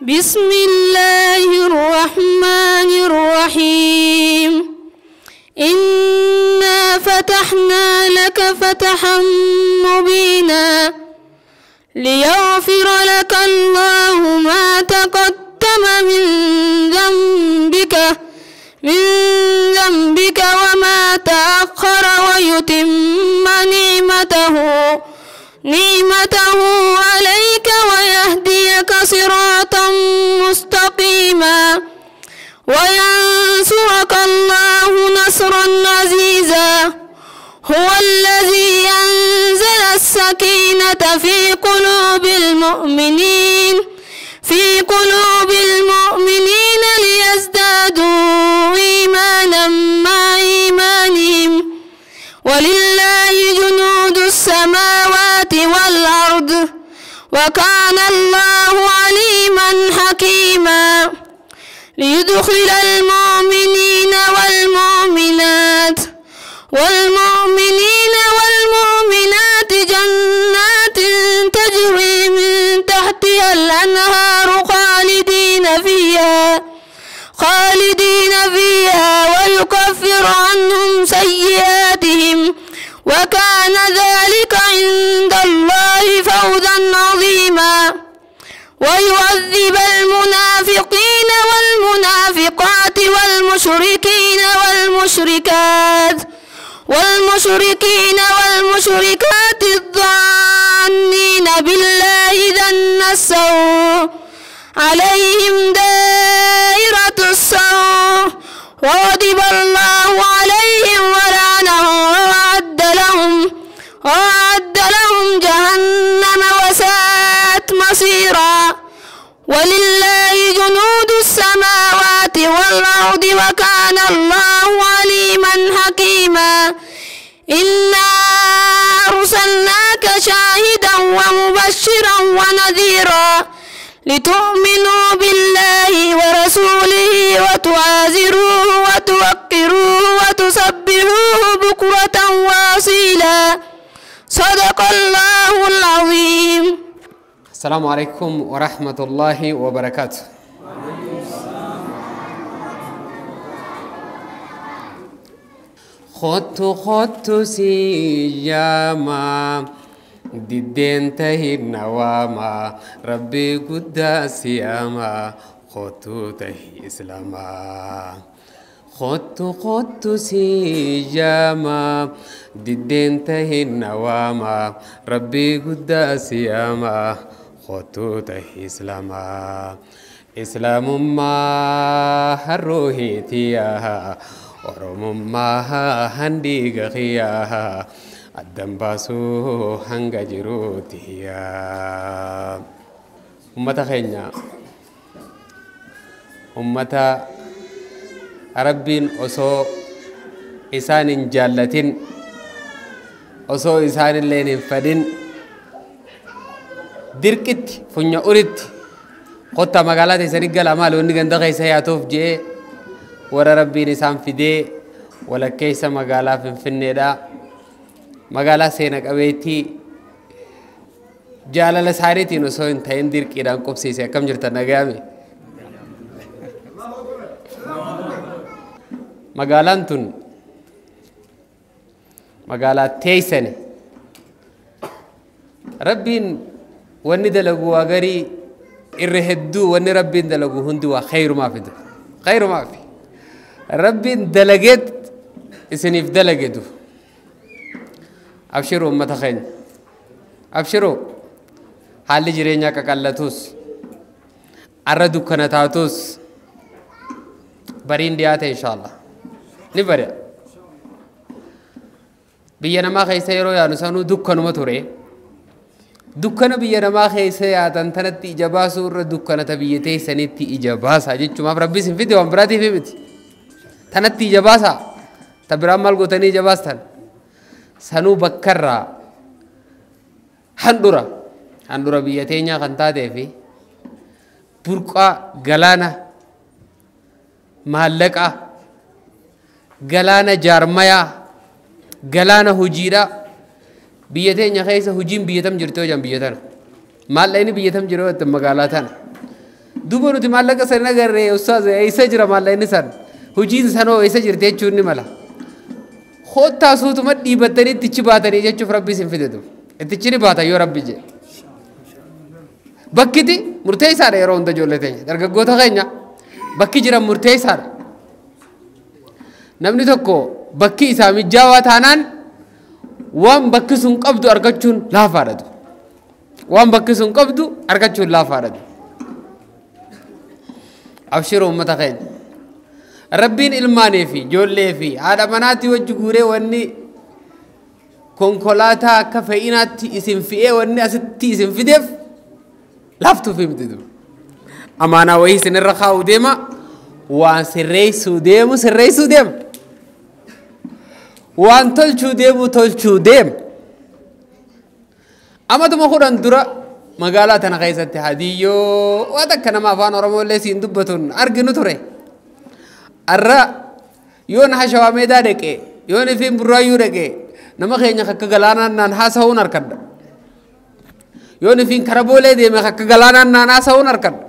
بسم الله الرحمن الرحيم. إنا فتحنا لك فتحا مبينا ليغفر لك الله ما تقدم من ذنبك وما تأخر ويتم نعمته عليك ويهديك صراطا مستقيما وينصرك الله نصرا عزيزا. هو الذي أنزل السكينة في قلوب المؤمنين ليزدادوا إيمانا مع إيمانهم. ولله جنود السماوات والأرض وكان الله عليما حكيما. ليدخل المؤمنين والمؤمنات جنات تجري من تحتها الأنهار خالدين فيها ويكفر عنهم سيئاتهم وكان ذلك عند الله فوزا عظيما. ويعذب المنافقين والمنافقات والمشركين والمشركات الظانين بالله ظن السوء عليهم دائرة السوء وغضب الله عليهم ولعنهم وأعد لهم جهنم وساءت مصيرا. ولله جنود السماوات والأرض وكان الله عليما حكيما. إنا أرسلناك شاهدا ومبشرا ونذيرا لتؤمنوا بالله ورسوله وتعازروه وتوقروه وتسبحوه بكرة وأصيلا. صدق الله العظيم. السلام عليكم ورحمة الله وبركاته. خط خط سيجاما ددين تهي نواما ربي قداس ياما خط تهي إسلاما. خط خط سيجاما ددين تهي نواما ربي قداس ياما خط تهي إسلاما. إسلام ما هروهي تياها Oromummaa handiga qiyyaa addan baasuu hanga jiruutiyyaa. Ummata keenya ummata Rabbiin osoo isaan hin jaallatin osoo isaan illee hin fedhin dirqitti funya uritti qotta magaalaa teessanii galaa maali wanni ganda keessa yaatuuf jee warra Rabbiin isaan fidee walakkeessa magaalaa Finfinneedha. Magaalaa seena qabeettii jaalala isaaniitiin osoo hin ta'in dirqiidhaan qubsiise. Akkam jirtan nagaame? Magaalaan tun magaalaa teessani. Rabbiin wanni dalagu waa garii irra hedduu wanni Rabbiin dalagu hundi waa khayrumaa fida. Khayrumaa fi Rabbiin dalageet isiniif dalageetu. Abshiruu uummata keenya. Abshiruu haalli jireenyaa qaqallatus arra dukkana taatus bariin dhiyaate inshaallah ni bari'a. Biyya namaa keessa yeroo yaanu sanuu dukkanuma ture. Dukkana biyya namaa keessa yaatan tanatti ija baasuu irra dukkana ta biyya teessanitti ija baasaa jechumaaf Rabbi isin fide waan biraatiif miti. Tanatti ija baasaa ta biraan maal gootanii ija baastan sanuu bakkarraa handhura biyya teenyaa kan taatee fi burqaa galaana maallaqaa galaana jaarmayaa galaana hojiidha. Biyya teenya keessa hojiin biyya tam jirti yoo jedhan biyya tana maallaqni biyya tam jiru yoo magaalaa tana Duuba nuti maallaqa san agarree ustaaz eessa jira maallaqni san hojiin sanoo eessa jirti jechuun ni mala. Koottaa suutuma dhiibattanii ittichi baatanii jechuuf rabbi isin fidetu. Ittichi ni baata yoo rabbi jedhe. Bakkiti murteessaadha yeroo hunda ijoollee teenya dargaggoota keenya bakki jiran murteessaadha. Namni tokko bakki isaa mijaawaa taanaan waan bakki sun qabdu argachuun laafaadha. Waan bakki sun qabdu argachuun laafaadha. Abshiruu uummata keenya. Rabbiin ilmaanii fi ijoollee fi haadha manaatti wajji guuree wanni konkolaataa akka fe'inaatti isin fi'ee wanni asitti isin fideef laaftuuf himti. Amaanaa wayii isinirra kaa'uu deema waan sirreessuu deemu sirreessuu deema. Waan tolchuu deemu tolchuu deema. Amatuma 10 dura magaalaa tana keessatti hadiyyoo waan akka nama afaan Oromoo illee siin dubbatuun arginu ture. Arra yoon hashawaa meedaa dhaqee yoon ifiin burraayyuu dhaqee nama keenya akka galaanaan naan haasa'uun harkadha. Yoon ifiin kara boolee deeme akka galaanaan naan haasa'uun harkadha.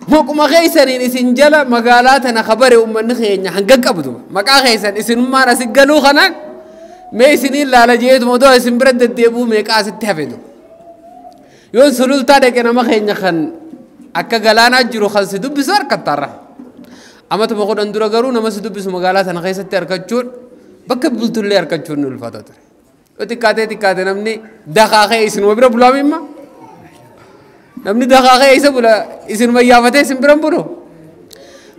Maquma keessaniin isin jala magaalaa tana kabare uummanni keenya hanga qabdu maqaa keessan isinummaan asi galuu kanaan mee isiniin laala jeetuma odoo isin bira deddeebi'uu meeqaa asitti hafetu. Yoon sulultaa dhaqe nama keenya kan akka galaanaa jiru kan si dubbisu harkattaarra. Amatuma 10 dura garuu nama si dubbisu magaalaa tana keessatti argachuun bakka bultullee argachuun ni ulfaata ture. Yoo xiqqaatee xiqqaate namni daqaaqee isinuma bira bulaa mimma. Namni daqaaqee isa bula isinuma yaafatee isin biran bulu.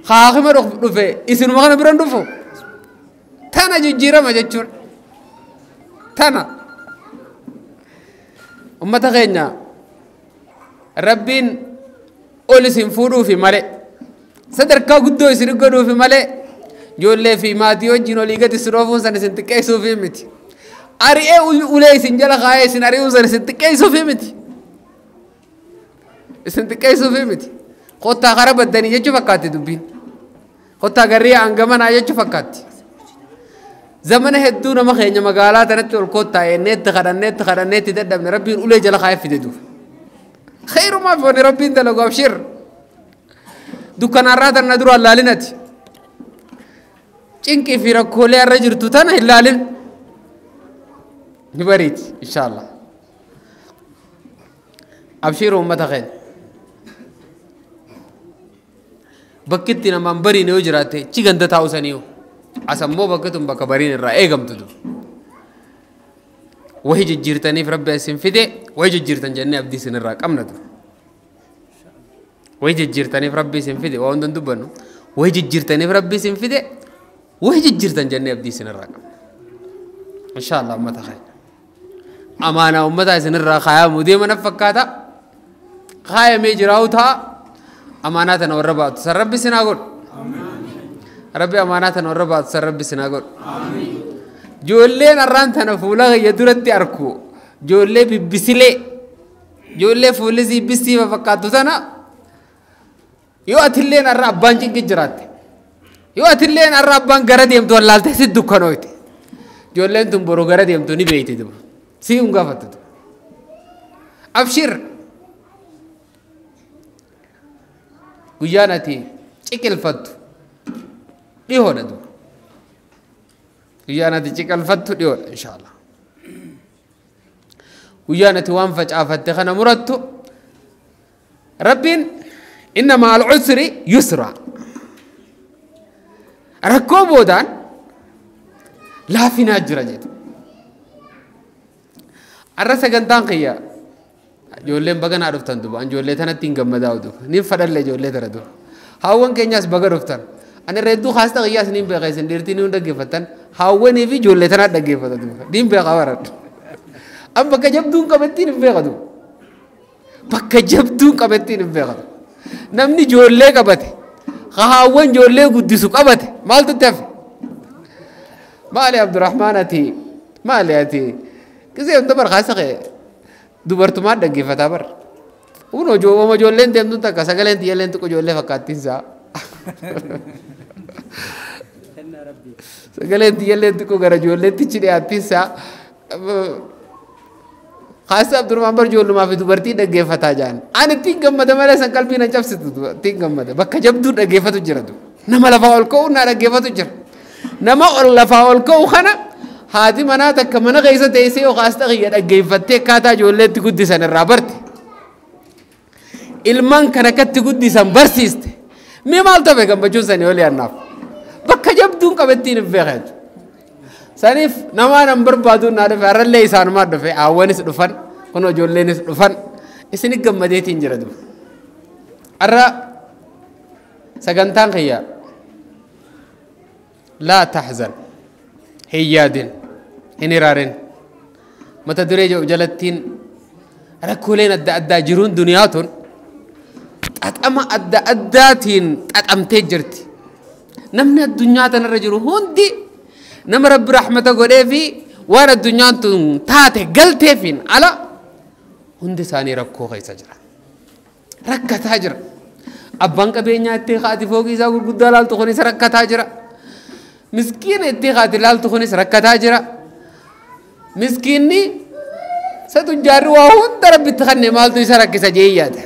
Haakima dhufe isinuma kana biran dhufu. Tana jijjiirama jechuudha. Tana. Uummata keenya Rabbiin ol isin fuudhuufi malee sadarkaa guddoo isin godhuufi malee ijoollee fi maatii wajjin olii gadi isin oofuun san isin xiqqeessuufi miti. Ari'ee ulee isin jala kaayee isin ari'uun san isin xiqqeessuufi miti. Isin xiqqeessuufi miti. Kottaa kara baddanii jechuu fakkaatti dubbiin. Kottaa garrii hangamanaa jechuu fakkaatti. Zamana hedduu nama keenya magaalaa tanatti ol kottaa enneetti kadhanneetti kadhanneetti dadhabne rabbiin ulee jala kaayee fide duuba. Khayrumaa fi wanni rabbiin dalagu abshir. Dukkanarraa tana dura laalinati. Cinqii fi rakkoolee irra jirtu tana hin laalin. Ni bariiti inshaallah. Abshir uummata keenya. Bakki itti namaan bariin yoo jiraatte chi ganda taa'u saniiyu. Asammoo bakki tun bakka bariin irraa eegamtu dur. Wahi jijjiirtaniif rabbi isin fide wahi jijjiirtan jennee abdii isin irraa qabna dur. Wahi jijjiirtaniif rabbi isin fide waa hundan dubbannu. Wahi jijjiirtaniif rabbi isin fide wahi jijjiirtan jennee abdii isin irraa qabna. Inshaallah uummata keenya. Amaanaa uummata isin irraa kaayamuu deema na fakkaata. Kaayamee jiraa'u ta'a. Amaanaa tana warra baatu san rabbi isin haa godhu. Rabbi amaanaa tana warra baatu san rabbi isin haa godhu. Ijoolleen har'aan tana fuula kiyya duratti arku ijoollee bibbisilee ijoollee fuulli isii bissii fakkaattu tana yoo atilleen har'a abbaan cinqi jiraatte yoo atilleen har'a abbaan gara deemtu wallaaltee si dukkanooyte ijoolleen tun boroo gara deemtu ni beeyti duba si hin gaafattu. Abshir guyyaan ati ciqilfattu dhihoodha duba. Guyyaan ati ciqilfattu dhihoodha inshaallah. Guyyaan ati waan facaafatte kana murattu rabbiin inna ma'al usri yusra. Rakkoo boodaan laafinaa jira jedhu. Arra sagantaan kiyya ijoolleen baga naa dhuftan duba ijoollee tanatti hin gammadaa duba niin fadhalle ijoollee tana duba haawwan keenyaas baga dhuftan. Ani reedduu haasta qiyyaas niin beeka isin dhiirtii ni dhaggeeffattan haawwanii fi ijoollee tanaa dhaggeeffata duba niin beeka baradhu. An bakka jabduun qabattiin hin beeka duba. Bakka jabduun qabattiin hin beeka duba. Namni ijoollee qabate haawwan ijoollee guddisu qabate maaltu itti hafe? Maali Abdurrahmaan ati maali ati gisee hunda barkaasa kee dubartumaan dhaggeeffataa bara. Kun ojooma ijoolleen deemtuun takka sagaleen xiyyaleen xiqqoo ijoollee fakkaattiinsaa. Sagaleen xiyyaleen xiqqoo gara ijoolleetti chi dhiyaattiinsaa. Kaasa Abdurrahman bar ijoollummaa fi dubartii dhaggeeffataa jiran. Ani ittiin gammada malee san qalbii na cabsitu ittiin gammada. Bakka jabduu dhaggeeffatu jira. Nama lafaa ol ka'u naa dhaggeeffatu jira. Nama ol lafaa ol ka'u kana haati manaa takka mana keessa teessee yoo kaasta kiyya dhaggeeffattee akkaataa ijoolleetti guddisan irraa barte. Ilmaan kan akkatti guddisan barsiiste. Mee maal ta'e gammachuun sanii olii annaaf. Bakka jabduun qabattiin hin beekan. Saniif namaa nan barbaaduun naa dhufe har'allee isaanumaa dhufe haawwanis dhufan kun ijoolleenis dhufan isin gammadeetiin jira duuba. Har'a sagantaan kiyya laa tahzan hin yaadin hin hiraarin mata duree jedhu jalattiin rakkooleen adda addaa jiruun duniyaa tun xaxama adda addaatiin xaxamtee jirti. Namni addunyaa tanarra jiru hundi nama rabbi rahmata godhee fi waan addunyaan tun taate galteefiin ala hundi isaanii rakkoo keessa jira. Rakkataa jira. Abbaan qabeenyaa itti haati fooqii isaa gurguddaa laaltu kunis rakkataa jira. Miskiina itti haati laaltu kunis rakkataa jira. Miskiinni isa tujjaarri waa hunda rabbitti kanne maaltu isa rakkisa jee yaada.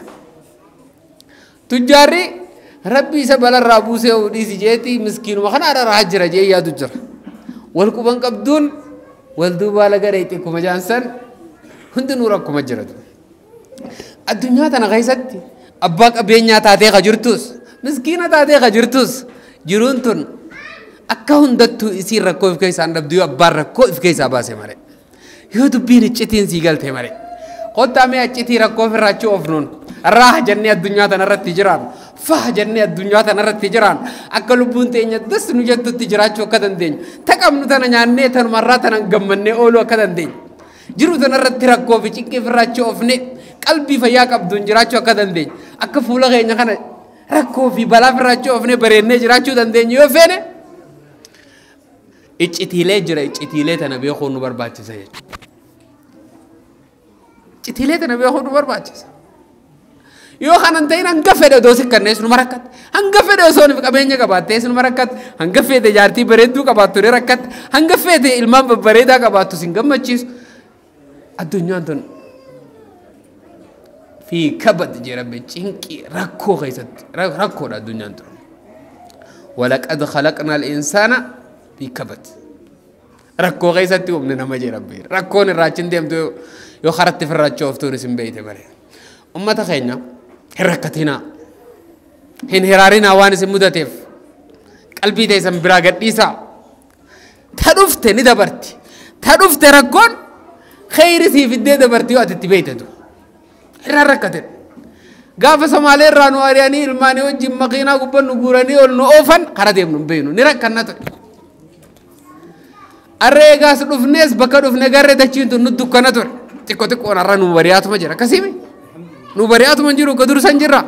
Tujjaarri rabbi isa balarraa buusee dhiisi jeeti miskiinuma kana araraa jira jee yaadu jira. Wal quban qabduun wal duubaa laga dheeyxe kuma jaansan hundinuu rakkuma jira. Addunyaa tana keessatti abbaa qabeenyaa taatee ka jirtus miskiina taatee ka jirtus jiruun tun akka hundattuu isiin rakkoo if keessaa dhabdu yoo abbaan rakkoo if keessaa baase malee yoo dubbiin iccitiin sii galte malee kottaa mee iccitii rakkoo ofirraa achi oofnuun raaha jennee addunyaa tanarratti jiraan faha jennee addunyaa tanarratti jiraan akka lubbuun teenya das nu jettutti jiraachuu akka dandeenyu taqabnu tana nyaannee tanumarraa tana gammannee ooluu akka dandeenyu jiru tanarratti rakkoo fi cinqii ofirraa achi oofnee qalbii fayyaa qabduun jiraachuu akka dandeenyu akka fuula keenya kana rakkoo fi balaa ofirraa achi oofnee bareennee jiraachuu dandeenyu yoo feene iccitiilee jira iccitiilee tana beekuun nu barbaachisa jechuudha. Iccitiilee tana beekuun nu barbaachisa. Yoo kanan ta'in hanga fedhe odoo si kannees numa rakkatte hanga fedhe osoo qabeenya qabaattees numa rakkatte hanga fedhe jaartii bareedduu qabaattu ni rakkatte hanga fedhe ilmaan babbareedaa qabaattu sin gammachiisu. Addunyaan tun fi kabad jedhame cinqii rakkoo keessatti rakkoodha addunyaan tun. Walaqad khalaqna al-insaana fi kabad. Rakkoo keessatti uumne nama jedhame rakkoon irraa achi deemtu yoo karatti firraachuu ooftuun isin beeyte malee. Ummata keenya hin rakkatinaa hin hiraarinaa waan isin mudateef qalbii teessan biraa gadhiisaa. Ta dhufte ni dabarti. Ta dhufte rakkoon kheyri siif iddee dabarti yoo ati itti beeytetu. Irraan rakkatin. Gaafa Somaalee irraa nu ari'anii ilmaanii wajjin makiinaa gubbaan nu guuranii ol nu oofan kara deemnu hin beeknu ni rakkanna ture. Arree eegaas dhufnees bakka dhufne garree dachiin tun nu dukkana ture. Xiqqoo xiqqoon har'a nu bari'aatuma jira akkasiimi. Nu bari'aatuma hin jiru ka dursan jirra.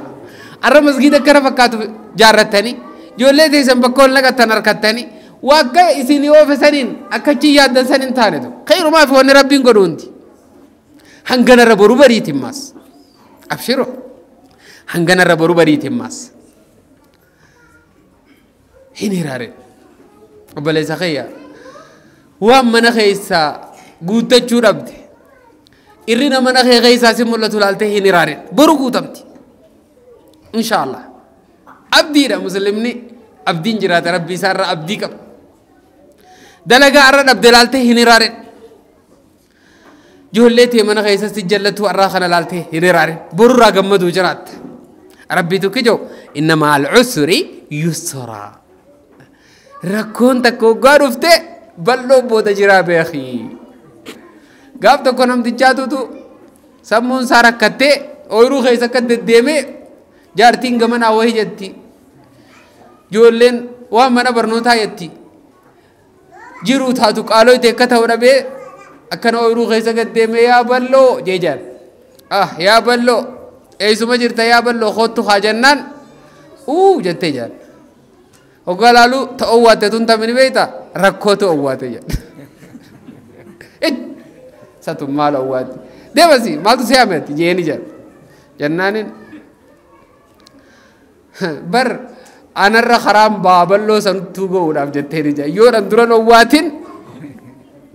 Har'a masgiida akkana fakkaatu jaarrattanii ijoollee teessan bakka ol naqattan harkattanii waa akka isin oofe saniin akka achi yaaddan saniin taanetu. Khayrumaa fi wanni rabbiin godhu hundi. Hanganarra boru bariitiin maas. Abshiro. Hanganarra boru bariitiin maas. Hin hiraare. Obboleessa kiyya. Waan mana keessaa guuttachuu dhabde. Irrina mana kee keessaa si mul'atu laaltee hin hiraare. Boru guutamti. Inshaallah. Abdiidha muslimni abdiin jiraata rabbi isaarra abdii qaba. Dalagaa har'a dhabde laaltee hin hiraare. Ijoollee tee mana keessatti jallattu har'aa kana laaltee hin hiraare. Borurraa gammaduu jiraatta. Rabbiitu kijoo inna ma'al usri yusra. Rakkoon takka waggaa dhufte bal'oo booda jiraa beekii. Gaaf tokko namtichaatutu sammuun isaa rakkattee ooyiruu keessa akka deddeemee jaartiin gamanaa wayii jetti. Ijoolleen waan mana barnootaa jetti. Jiruu taatu qaaloo ta'e akka ta'u dhabee akkana ooyiruu keessa gaddeemee yaa bal'oo jee jaan. Ah yaa bal'oo eessuma jirta yaa bal'oo kottu haa jennaan uu jettee jaan. Hoggaa laalu ta'uu waatte tun tamini beektaa rakkoo ta'uu waatte jaan. Satu maal owwaatti. Deemasi maaltu si hametti jeeni jaan. Jennaanin bar anarra karaan baa bal'oo sanuttuu ga'uudhaaf jettee ni jaan. Yoo dhan duran owwaatin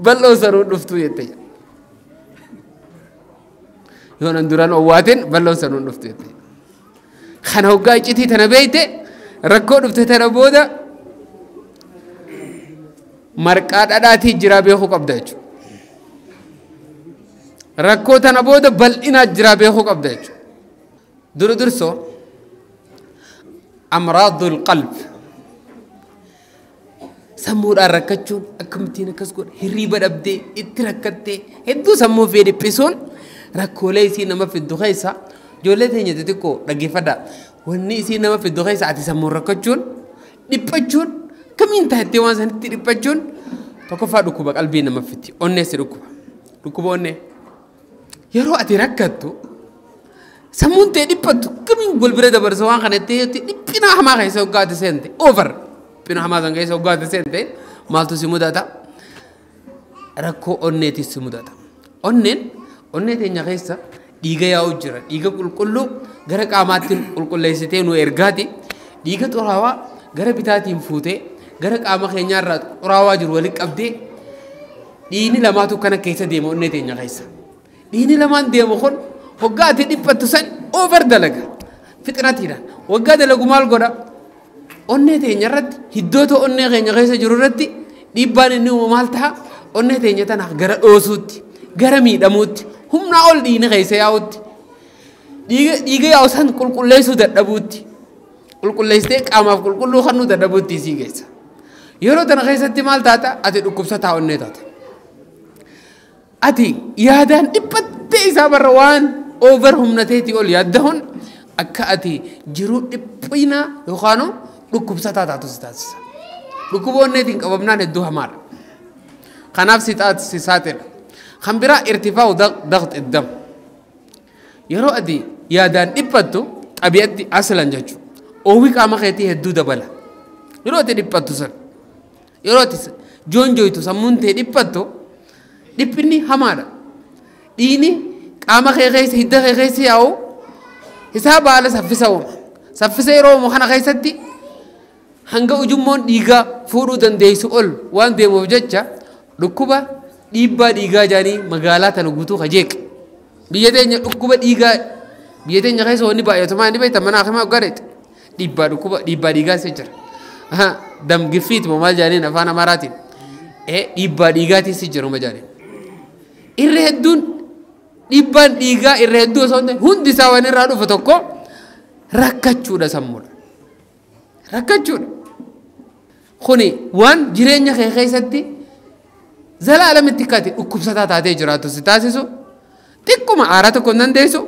bal'oo sanuu dhuftuu jettee jaan. Yoo nan duraan owwaatin balloon sanuun dhuftu jette. Kana hoggaa iccitii tana beeyte rakkoo dhufte tana booda marqaa dhadhaatii jiraa beekuu qabda jechuudha. Rakkoo tana booda bal'inaa jiraa beekuu qabda jechuudha. Dura dursoo amraadul qalb sammuudhaan rakkachuun akkamittiin akkas godha hirriiba dhabdee itti rakkattee hedduu sammuu fi dhiphisuun rakkoolee isii nama fiddu keessa ijoollee teenya xixiqqoo dhaggeeffadhaa. Wanni isii nama fiddu keessa ati sammuun rakkachuun dhiphachuun kamiin taattee waan sanitti dhiphachuun tokkoffaa dhukkuba qalbii nama fiddi onneessi dhukkuba dhukkuba onnee yeroo ati rakkattu sammuun tee dhiphattu kamiin wal bira dabarsa waan kana itti dhiphina hamaa keessa hoggaa ati seente over dhiphina hamaa san keessa hoggaa ati seente maaltu si mudata rakkoo onneetis si mudata onneen onnee teenya keessa dhiiga yaa'u jira dhiiga qulqulluu gara qaamaatti qulqulleessitee nu ergaati dhiiga xuraawaa gara bitaatiin fuutee gara qaama keenyaarraa xuraawaa jiru walitti qabdee dhiigni lamaatu kana keessa deema onnee teenya keessa dhiigni lamaan deemu kun hoggaa ati dhiphattu san over dalaga fixnatiidhaan waggaa dalagu maal godha onnee teenya irratti hiddoota onnee keenya keessa jiru irratti dhiibbaan inni uumu maal ta'a onnee teenya tana gara dhoosuutti gara miidhamuutti humnaa ol dhiigni keessa yaa'utti dhiiga yaa'u san qulqulleessuu dadhabuutti qulqulleessitee qaamaaf qulqulluu kennuu dadhabuutti isii geessa yeroo tana keessatti maal taata ati dhukkubsataa onnee taata ati yaadaan dhiphattee isaa barra waan over humnateetii ol yaaddahuun akka ati jiruu dhiphinaa yookaan dhukkubsataa taatu si taasisa. Dhukkuba onneetiin qabamnaan hedduu hamaadha. Kanaaf si saaxila. Kan biraa irtifaa'u daqxi dam. Yeroo ati yaadaan dhiphattu xabi'atti aslan jechuudha. Oowwi qaama keetii hedduu dabala. Yeroo ati dhiphattu san yeroo ati joonjooytu sammuun tee dhiphattu dhiphinni hamaadha. Dhiigni qaama kee keessa hidda kee keessa yaa'u hisaaba haala saffisa uuma. Saffisa yeroo uumu kana keessatti hanga ujummoon dhiigaa fuudhuu dandeessu ol waan deemuuf jecha dhukkuba dhiibbaa dhiigaa jaanii magaalaa tana guutuu kajeeqa. Biyya teenya dhukkuba dhiigaa biyya teenya keessa wanni baay'atu maal inni beektan mana hakimaa gareeti. Dhiibbaa dhukkuba dhiibbaa dhiigaa isa jira. Damgiffiit moo maal jaaniin afaan Amaaraatiin. Dhiibbaa dhiigaatis jira uma jaaniin. Irra hedduun dhiibbaan dhiigaa irra hedduu osoo hin ta'in hundi isaa waan irraa dhufu tokko rakkachuudha sammuudha. Rakkachuudha. Kuni waan jireenya kee keessatti zalaalamitti akka ati dhukkubsataa taatee jiraattu si taasisu xiqquma aaraa tokko hin dandeessu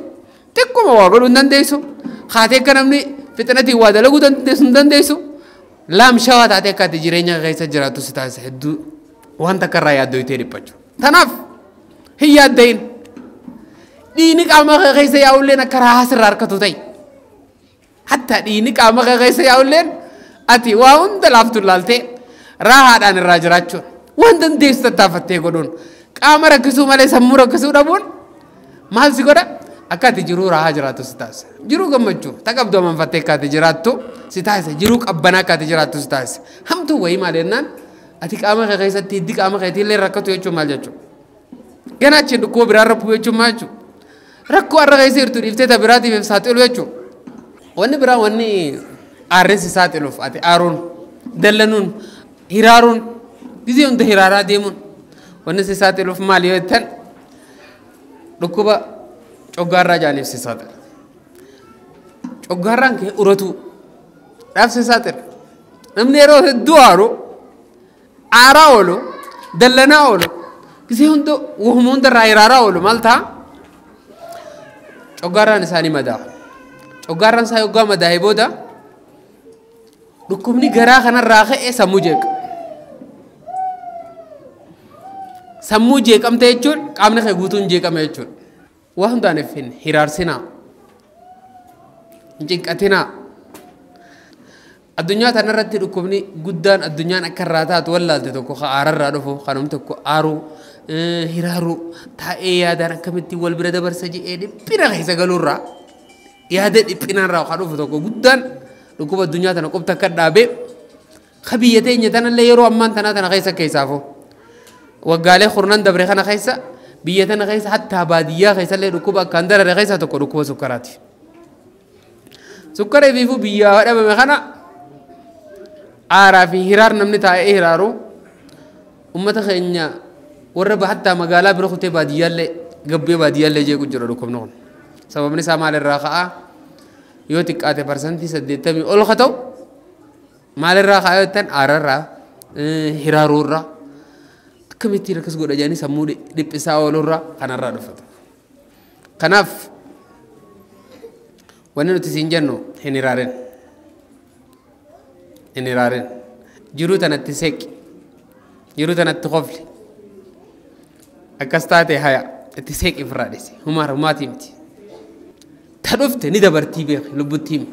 xiqquma waa godhuu hin dandeessu haatee akka namni fixinatiin waa dalaguu dandeessu hin dandeessu laamshawaa taatee akka ati jireenya kee keessa jiraattu si taasisa hedduu waan takka irraa yaaddoytee dhiphachuu. Tanaaf hin yaaddayin. Dhiigni qaama kee keessa yaa'ulleen akka raahaa sirraa harkatu ta'i. Hatta dhiigni qaama kee keessa yaa'ulleen ati waa hunda laaftu laaltee raahaadhaan irraa jiraachuun waan dandeessu tattaafattee godhuun qaama rakkisuu malee sammuu rakkisuu dhabuun maal si godha akka ati jiruu raahaa jiraattu si taasisa. Jiruu gammachuu taqabduu amanfattee akka ati jiraattu si taasisa. Jiruu qabbanaa akka ati jiraattu si taasisa. Hamtuu wayii maal jennaan ati qaama kee keessatti hiddi qaama keetiillee rakkatu jechuun maal jechuudha. Ganaa achiin dhukkuba biraa rakkuu jechuun maal jechuudha. Rakkoo har'a keessa jirtu dhiiftee ta biraatiif saaxilu jechuudha. Wanni biraa wanni aarri si saaxiluuf ati aaruun dallanuun hiraaruun gizee hunda hiraaraa deemuun wanni si saaxiluuf maal yoo jettan dhukkuba coggaarraa jaaniif si saaxila. Coggaarraan kee uratuu dhaaf si saaxila. Namni yeroo hedduu aaru aaraa oolu dallanaa oolu gizee hunda wahuma hundarraa hiraaraa oolu maal ta'a? Coggaarraan isaanii madaa'a. Coggaarraan isaa yoggaa madaa'e booda dhukkubni garaa kanarraa ka'e sammuu jeeqa. Sammuu jeeqamte jechuun qaamni kee guutuun jeeqame jechuudha. Waa hundaan hin hiraarsinaa. Hin cinqatinaa. Addunyaa tanarratti dhukkubni guddaan addunyaan akka irraa taatu wallaalte tokko ka aararraa dhufu kanum tokko aaruu hiraaruu taa'ee yaadaan akkamitti wal bira dabarsa jedhee dhiphina keessa galuurraa yaada dhiphinarraa kan dhufu tokko guddaan dhukkuba addunyaa tana qubta akka dhaabee ka biyya teenya tanallee yeroo ammaan tanaa tana keessa keessaafu waggaalee kurnan dabre kana keessa Biyya tana keessa hattaa baadiyyaa keessallee dhukkuba akkaan darare keessaa tokko dhukkuba sukkaraati. Sukkara ifiifuu biyyaa dhabame kana aaraa fi hiraar namni taa'ee hiraaru ummata keenya warra hattaa magaalaa bira kutee baadiyyaallee gabbee baadiyyaallee jeequ jira dhukkubni kun. Sababni isaa maalirraa ka'aa? Yoo xiqqaate 80% ol haa ta'u maalirraa ka'aa yoo jettan aararraa hiraaruurraa akkamittiin akkas godha jedhanii sammuu dhiphisaa oolurraa kanarraa dhufata. Kanaaf wanni nuti siin jennu hin hiraarin. Hin hiraarin. Jiruu tanatti seeqi. Jiruu tanatti qofli. Akkas taate haya itti seeqi ofirraa dhiisi. Humaara humaatii miti. Ta dhufte ni dabartii beeki lubbutti himi.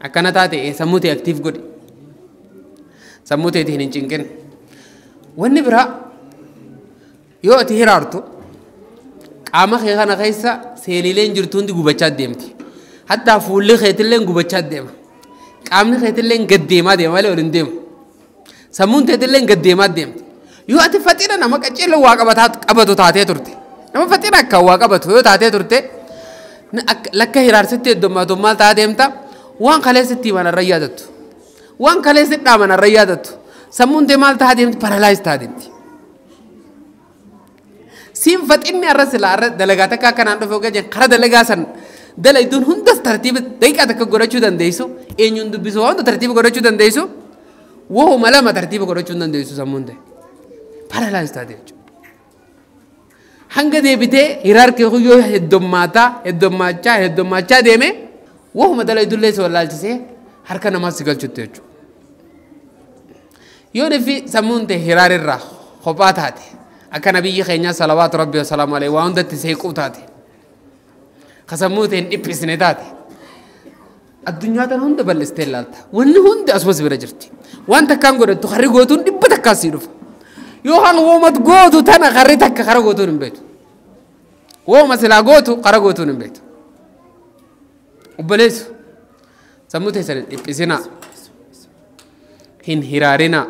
Akkana taate sammuu ta'e aktiif godhi. Sammuu ta'eetiin hin cinqin. Wanni biraa yoo ati hiraartu qaama kee kana keessa seeliileen jirtu hundi gubachaa deemti. Hattaa fuulli keetillee gubachaa deema. Qaamni keetillee gad deemaa deema malee ol hin deemu. Sammuun teetillee gad deemaa deemti. Yoo ati faxina nama qaceeloo waa qabatu taatee turte. Nama faxina akka waa qabatu yoo taatee turte lakka hiraarsitti heddummaatu maal ta'a deemta waan kaleessitti himan irra yaadattu. Waan kaleessitti dhaaman irra yaadattu. Sammuun tee maal ta'a deemti paralaayiz ta'a deemti. Siin faxinni arra silaa arra dalagaa takka akkanaan dhufe ogaa jenna kara dalagaa san dalayduun hundas tartiiba daqiiqaa takka godhachuu dandeessu eenyuun dubbisu waan hunda tartiiba godhachuu dandeessu wahuma lama tartiiba godhachuu hin dandeessu sammuun ta'e paralaayiz taate jechuudha. Hanga deebitee hiraarkii yoo heddummaataa heddummaachaa heddummaachaa deeme wahuma dalaydullee si wallaalchisee harka namaas si galchutti jechuudha. Yoo defi sammuun ta'e hiraarirraa kophaa taate akka nabiyyi keenya salawaatu rabbi wasalaamu alayhi waa hundatti seequu taate kasammuu ta'e hin dhiphisne taate addunyaa tana hunda bal'istee ilaalta wanni hundi asumas bira jirti waan takkaan godhattu harri gootuun dhibba takkaan sii dhufa yookaan woomat gootu tana harri takka kara gootuun hin beektu wooma silaa gootu kara gootuun hin beektu obboleessu sammuu teessan hin dhiphisinaa hin hiraarinaa.